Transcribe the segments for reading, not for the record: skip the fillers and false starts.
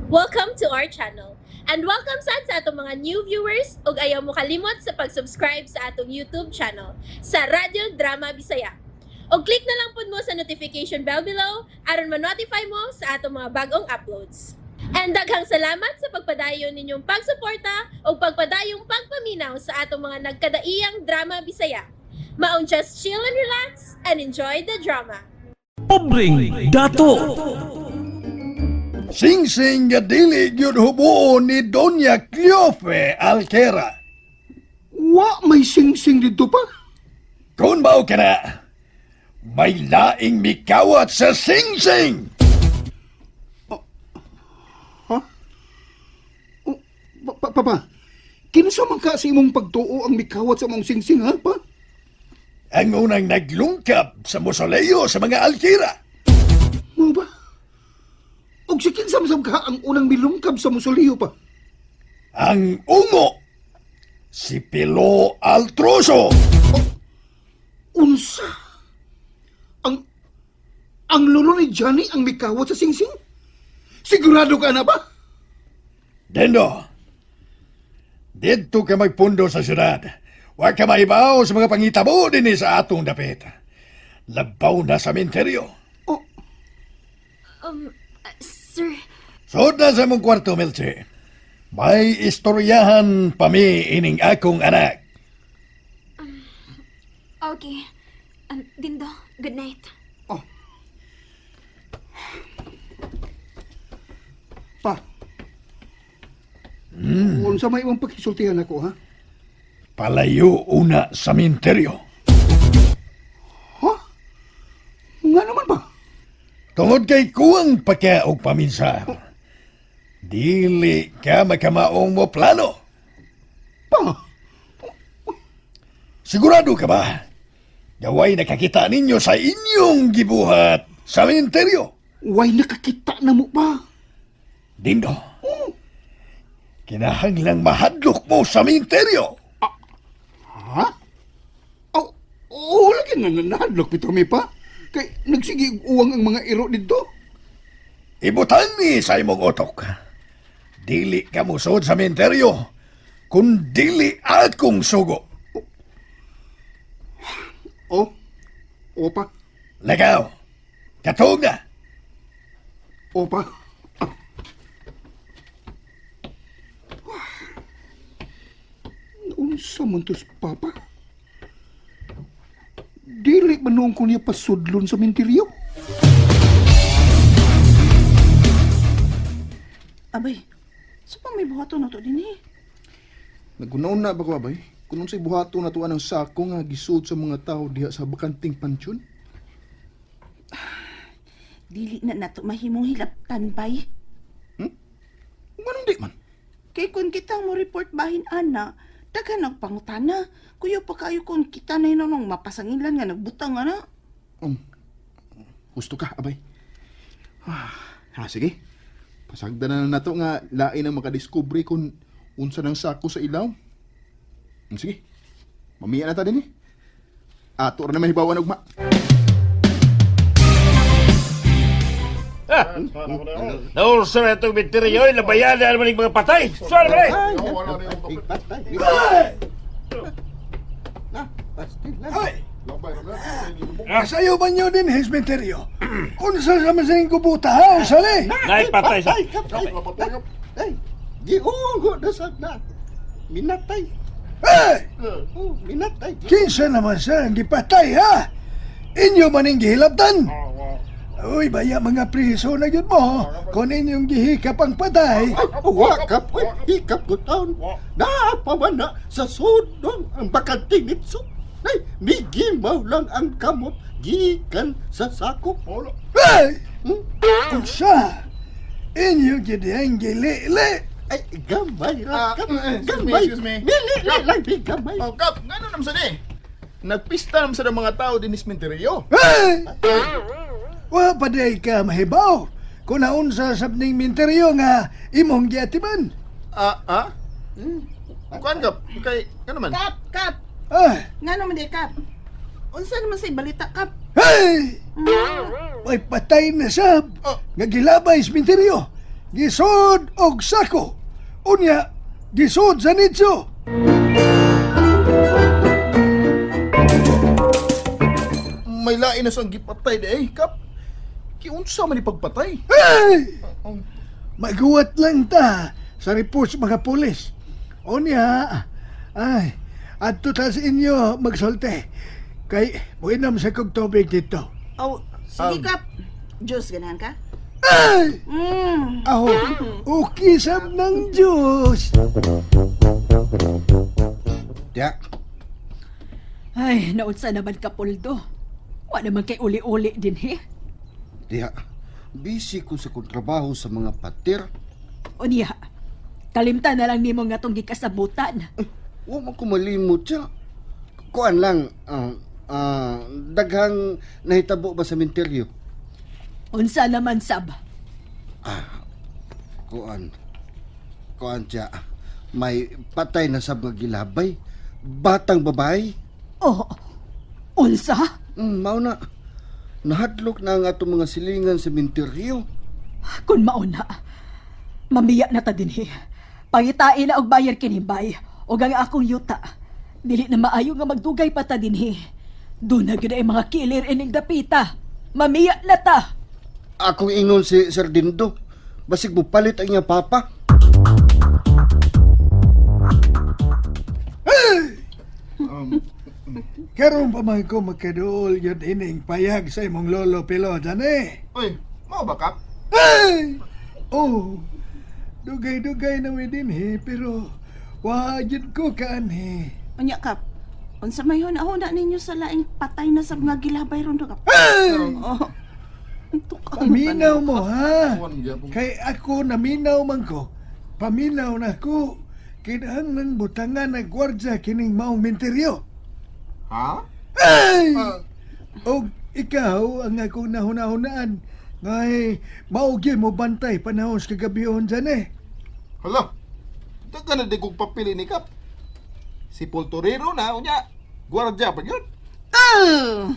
Welcome to our channel. And welcome sad sa atong mga new viewers ug ayaw mo kalimot sa pag-subscribe sa atong YouTube channel sa Radyo Drama Bisaya. Og click na lang pud mo sa notification bell below aron ma-notify mo sa atong mga bagong uploads. And daghang salamat sa pagpadayon ninyong pagsuporta ug pagpadayong pagpaminaw sa atong mga nagkadaiyang drama Bisaya. Maong just chill and relax and enjoy the drama. Pobreng Dato. Singsing nga dili gyud hubuon ni Doña Cleofe Alquera. Wa may singsing dito pa. Kung mao ka na, may laing mikawat sa singsing. Pa, pa, papa, kinsa man ka sa imong pagtuo ang mikawat sa imong singsing, ha, pa? Ang unang naglungkap sa musoleo sa mga Alquera. Mo ba? Og si kinsa man sab ka ang unang milungkab sa musoleo pa? Ang ungo, si Pilo Altroso. Unsa? Ang lolo ni Johnny ang mikawat sa singsing? Sigurado ka na ba? Dendo, didto ka magpundo sa syudad. Wa ka maibaw sa mga pangitabo dinhi sa atong dapit. Labaw na sa minteryo. Oh, Sir, Sud na sa mong kwarto, Melche. May istoryahan pa mi ining akong anak. Okay. Dindo, good night. Oh. Pa. Unsa may imong pagkisultihan ako, ha? Palayo una sa minteryo. Ha? Nga naman ba? Tungod kay kuwang pagka og paminsa. Dili ka makamaong mo plano. Pa, Sigurado ka ba? Gaway nakakita ninyo sa inyong gibuhat sa minteryo. Way nakakita na mo ba? Dindo, kinahanglang mahadlok mo sa minteryo. Ha? Oh, oh, lagi na nahadlok pito mi pa. Kay nagsige og uwang ang mga iro didto. Ibutan ni sa imong utok. Dili ka musod sa minteryo, kung dili akong sugo. Oh. Opa, Lagaw, katong na. Opa. Ah. Unsa man to si Papa? Dili man noon ko niya pasudlon sa minteryo. Abay, sa pa may buhaton na to din eh. Nagunaon na ba ko abay? Kung unsay buhaton na tuan ang sako nga gisuod sa mga tao diha sa bakanting pansyon? Dili na nato mahimong hilabtan bay. Nganong di man? Kay kun kita mo report bahin ana, daghan ang pangutana. Kuya pa kayo kun kita na hinanong mapasangilan nga nagbutang ana. Gusto ka abay. Ah, ah, sige. Pasagdan na nato nga lain ang makadiskubre kung unsa nang sako sa ilaw. Sige. Mamiya na ta din eh. Ato ra na mahibawan ugma. Naurso na itong misteryo, labayan na naman yung mga patay. Sorry, pre! Ay! Kasayo ba niyo din, his minteryo? Unsa sa masing kubuta, ha? Unsa ni? Naipatay sa. Ay, giungo na sad na. Minatay. Ay! Oh, minatay. Kinsa naman sa ang gipatay, ha? Inyo man ang gihilabtan? Uy, baya mga priso na yun mo. Kung inyong gihikap ang patay. Ay, wakap, uy, hikap ko taon. Naapaman na sa sudong ang bakanting nitso. Ay, migimaw lang ang kamot gikan sa sako. Ay! Unsa? Inyo gid ang gilili. Ay, gamay Ah, lang, kap, excuse me, gamay. excuse me. Dili lang, di gamay. Oh, Kap, ngano naman sa ni? Nagpista naman sa mga tao din ismenteryo. Ay! Wa pa day ka mahibaw. Kung naunsa sa ning minteryo nga imong giatiman. Ah, ah? Kuan kap, kay ngano man? Kap, kap. Ay! Nga naman di kap. Unsa naman sa balita kap? Hey! Ay, patay na sab! Oh. Nga gilabay sa minteryo. Gisod og sako. Unya, gisod sa nitso. May lain na sang gipatay di eh, Kap. Kiunsa man ni pagpatay? Hey! Maguwat lang ta sa report sa mga pulis. Unya, ay, adto ta sa inyo magsolte. Kay, muinom sa kog tubig dito. Oh, sige Kap. Diyos, ganahan ka? Ay! Mm. Aho, okay sab ng Diyos. Tiya, Ay, naunsa naman ka, Poldo. Wa naman kay uli-uli din, he. tiya. Busy ko sa kong trabaho sa mga patir. Unya, kalimtan na lang nimo nga tong gikasabutan. Wa man ko malimot siya. Kuan lang, daghang nahitabo ba sa minteryo? Unsa naman, sab? Kuan. Kuan siya. May patay na sa mga gilabay. Batang babae. Oh, unsa? Mao na. Nahadlok na ang atong mga silingan sa minteryo. Kun mauna, mamiya na ta dinhi. Pangitain na og bayar kinimbay og ang akong yuta. Dili na maayo nga magdugay pa ta dinhi. Doon na gyud ay mga killer ining dapita. Mamiya na ta. Akong ingon si Sir Dindo. Basig mo palit ang iyang papa. Karon pa man ko magkaduol yun ining payag sa imong lolo pilo dyan eh. Uy, mao ba, Kap? Ay! Oh, dugay-dugay na mi din eh, pero wa jud ko kaanhi. Unya Kap. Unsa may hunahuna ninyo sa laing patay na sa mga gilabay ron do, Kap? Ay! Oh. Tukang Paminaw mo ha. Kuan gyapon. Kay ako naminaw man ko. Paminaw na ko. Kinahanglan butangan na gwardya kining maong minteryo. Ha? Ay! Ah, Og ikaw ang akong nahuna-hunaan. Ngay, mao gyud mo bantay panahon sa kagabihon dyan eh. Hala. Daga na di kong papili ni Kap. Si Poltorero na, unya. Guardia pa yun. Oh.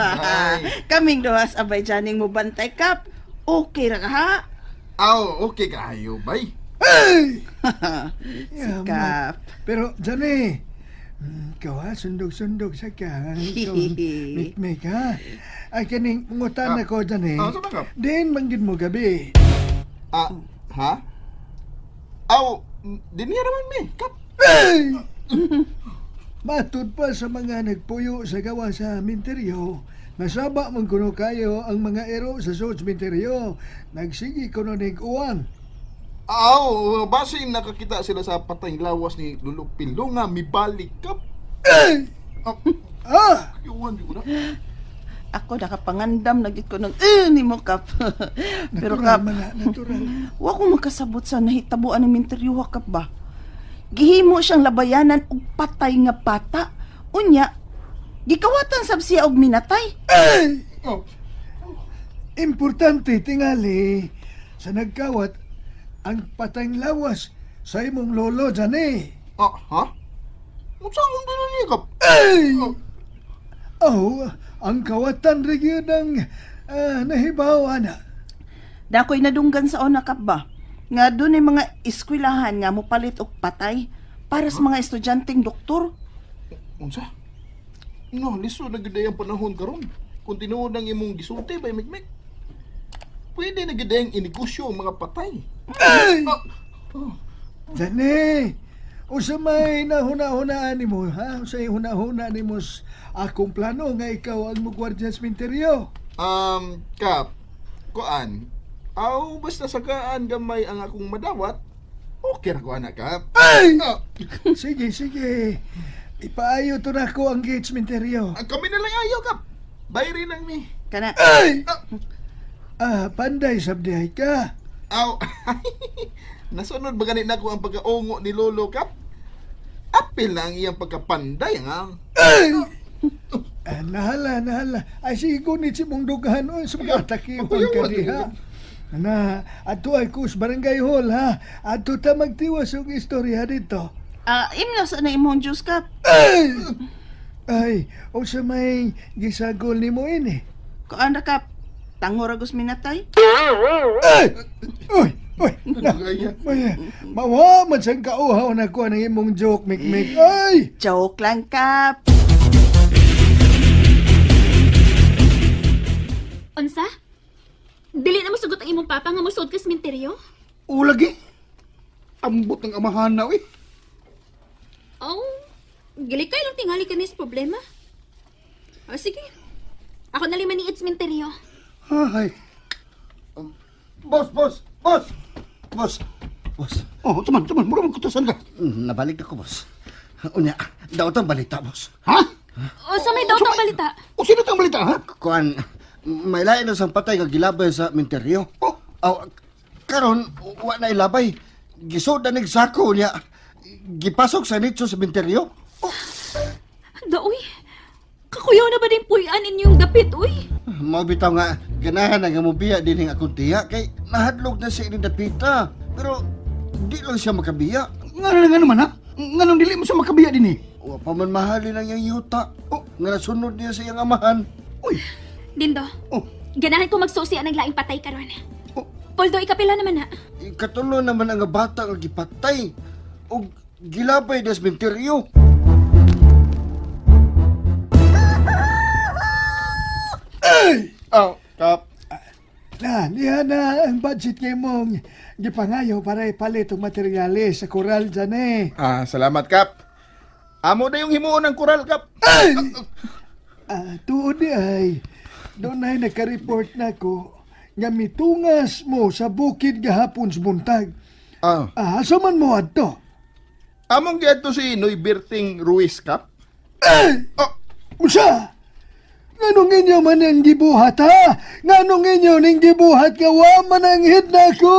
Ay. Kaming duhas abay janing mo bantay Kap. Okay ra ka ha? Aw, okay kayo, bay. Ay! Si Yaman. Kap. Pero dyan eh, ikaw ha, sundog-sundog sa ka. Ikaw, mikmik ha. Ay, kaning mungutan Ah. ako dyan eh. Ah, sa mga? Diin manggid mo gabi. Ah, ha? Aw, dinhi raman mi, Kap. Ay! Matud pa sa mga nagpuyo sa gawa sa minteryo, nasaba man kuno kayo ang mga ero sa suod sa minteryo. Nagsigi kuno nig uwang. Aw, base nakakita sila sa patay lawas ni Lolo Pilo nga mibalik, Kap. Ay! Ah, Ah! yuan di ko na. Ako nakapangandam na gid ko ng eh nimo Kap. Pero Natural Kap, man na, natural. wa ko makasabot sa nahitabuan ng minteryo ha, Kap ba. Gihimo siyang labayanan og patay nga bata. Unya, gikawatan sab siya og minatay. Ay! Oh, Importante tingali sa nagkawat ang patayng lawas sa imong lolo dyan eh. ah, ha? Unsa ang dili niya, Kap? Ay! Oh, ang kawatan rin yun ang nahibaw, ana. Dakoy nadunggan sa una Kap ba. Nga doon ay mga eskwelahan nga mopalit og patay para sa mga estudyanteng doktor. Unsa? No, lisod na gyud ang panahon karon. Kung tinuod ang imong gisulti bay mikmik. Pwede na gyud ang inegosyo ang mga patay. Ay! Ah, Dani, usa may nahuna-hunaan nimo, ha? Usa huna-huna nimo akong plano nga ikaw ang mugwardya sa minteryo. Kap, kuan. Aw, basta sagaan gamay ang akong madawat. Okay ra ko ana, Kap. Ay! Ah, Sige, sige. Ipaayo to na ko ang gate sa minteryo. ang kami na lang ayaw, Kap. Bayri lang mi. Kana Ay! Ah, panday sabdihay ka. Aw, nasunod ba ganit nako ang pagkaungo ni Lolo, Kap? Apil na ang iyang pagkapanday, nga. Ay! Ah, nahala, nahala. Ay, sige, gunit si mong dugahan. Oy, sa mga atake Pagkuyawan, ka diha. Na, ato ay kus barangay hall, ha? Ato ta magtiwas og istorya dito. ah, imno sa na imong Diyos Kap. Ay! Ay, o sa may gisagol ni mo ini. Kuan ra Kap. Tango ra gus minatay. Ay! Uy, uy, na, may, mawa man sang kauhaw na ko ng imong joke, Mikmik. Ay! Joke lang, Kap. Unsa? Dili na mosugot ang imong papa nga mosuod ka sa sementeryo? Ulagi. Ambot ng amahan na, eh. Oh, gilikay lang tingali ka sa problema. O sige. Ako na lima ni sementeryo. Ay. Boss, boss, boss! Boss, boss. Oh, tuman, tuman. Mura magkutusan ka. Nabalik ako, boss. Unya, daot ang balita, boss. Ha? O sa may daw tang balita. O sino tang balita, ha? Kuan, may lain na sang patay nga gilabay sa minteryo. Oh. Aw, karon wa na ilabay. Gisod na sako niya. Gipasok sa nitso sa minteryo. Daoy. Kakuyaw na ba din puyan inyong dapit, uy? Mao bitaw nga ganahan na nga mobiya dinhi ang akong tiya kay nahadlok na sa ining dapita. Pero di lang siya makabiya. Nga na nga naman, ha? Nga nang dili mo siya makabiya din, eh. Wa pa man mahalin ang iyang yuta. Oh. Nga nasunod niya sa iyang amahan. Uy. Dindo, Oh. ganahan ko magsusi ang laing patay karon. Oh. Poldo, ikapila naman na. Ikatulo naman ang bata nga gipatay og gilabay des minteryo. Ay! Oh, Kap. Na, niya na ang budget kay mong gipangayo para ipalit ang materyales sa koral dyan eh. Ah, salamat, Kap. Amo na yung himuon ng koral, Kap. Ay! Ah, tuod di ay, doon ay nagka-report na ko nga mitungas mo sa bukid gahapon sa buntag. Ah. Ah, asa man mo adto? Among giadto si Noy Berting Ruiz, Kap. Ay! Oh, Usa! Nganong inyo man ang gibuhat, ha? Nganong inyo ning gibuhat nga wa man ang hid nako?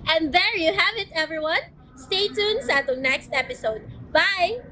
And there you have it, everyone. Stay tuned sa atong next episode. Bye!